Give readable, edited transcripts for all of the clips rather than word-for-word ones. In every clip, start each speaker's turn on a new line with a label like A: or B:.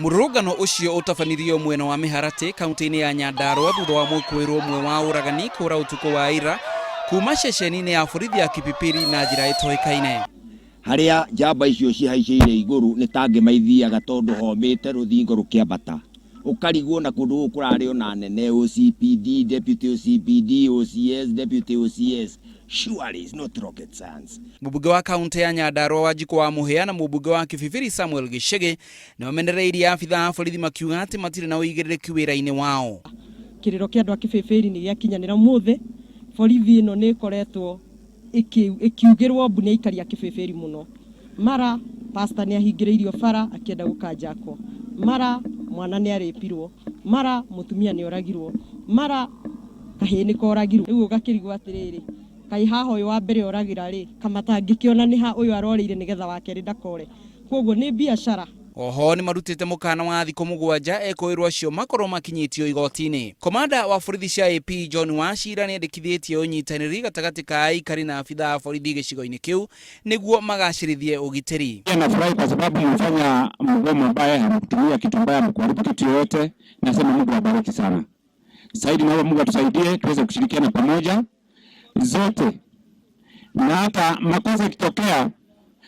A: Mũrũrũngano ũcio ũtabanirio mwena wa Mĩharatĩ kaunti-inĩ ya Nyandarua thutha wa mwĩkũĩrwo ũmwe wa ũragani kũra ũtukũ wa ira kuma ceceni-inĩ ya borithi ya Kipipiri na njĩra ĩtoĩkaine.
B: Harĩa njamba icio cihaicĩire igũrũ nĩ ta ngĩma ithiaga tondũ homĩte rũthingo rũkĩambata ũkarigwo na kũndũ gũkũ kũrarĩ ona nene OCPD, deputy OCPD, OCS, deputy OCS. Surely it's not rocket science.
A: Mũmbunge wa kaunti ya Nyandarua Wanjikũ wa Mũhĩa na mũmbunge wa Kibibiri Samuel Gĩchĩgĩ nĩ mamenereirie abithaa a borithi makiuga atĩ matirĩ na ũigĩrĩrĩki wĩra-inĩ wao.
C: Kĩrĩro kĩa andũ a Kĩbĩbĩri nĩ gĩakinyanĩra mũthĩ. Borithi ĩno nĩ ĩkoretwo ĩkiugĩrwo mbu nĩ aikari a Kĩbĩbĩri mũno. Mara pastor nĩ ahingĩrĩirio bara akĩenda gũkanjakwo, mara mwana nĩ arĩpirwo, mara mũtumia nĩ oragirwo, mara kahĩĩ nĩ koragirwo. Rĩu ũgakĩrigwo atĩrĩrĩ, kaĩ haha ũyũ wa mbere oragĩra rĩ, kamatangĩkĩona nĩ ha ũyũ arorĩire nĩgetha wa kerĩ ndakore. Koguo nĩ biacara.
A: Oho nĩ marutĩte mũkana wa thikũ 7 ekũĩrwo acio makorwo makinyĩtio igoti-inĩ. Komanda wa borithi cia AP John Wachira nĩ endekithĩtie ũnyitanĩri gatagatĩ ka aikari na abithaa a borithi gĩcigo-inĩ kĩu nĩguo magacĩrithie ũgitĩri.
D: Pia nafurahi kwa sababu mmefanya mgomo ambaye hamkutumia kitu mbaya, mkuharibu kitu yoyote. Nasema Mungu awabariki sana. Zaidi naomba Mungu atusaidie tuweze kushirikiana pamoja zote, na hata makosa ikitokea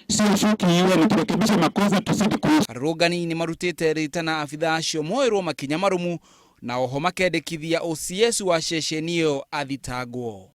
D: sio shuki iwe ni kurekebisha makosa tusidi kuishi.
A: Arũrũngani nĩ marutĩte rĩtana abithaa acio moerwo makinya marumu na oho makendekithia OCS wa ceceni ĩyo athitangwo.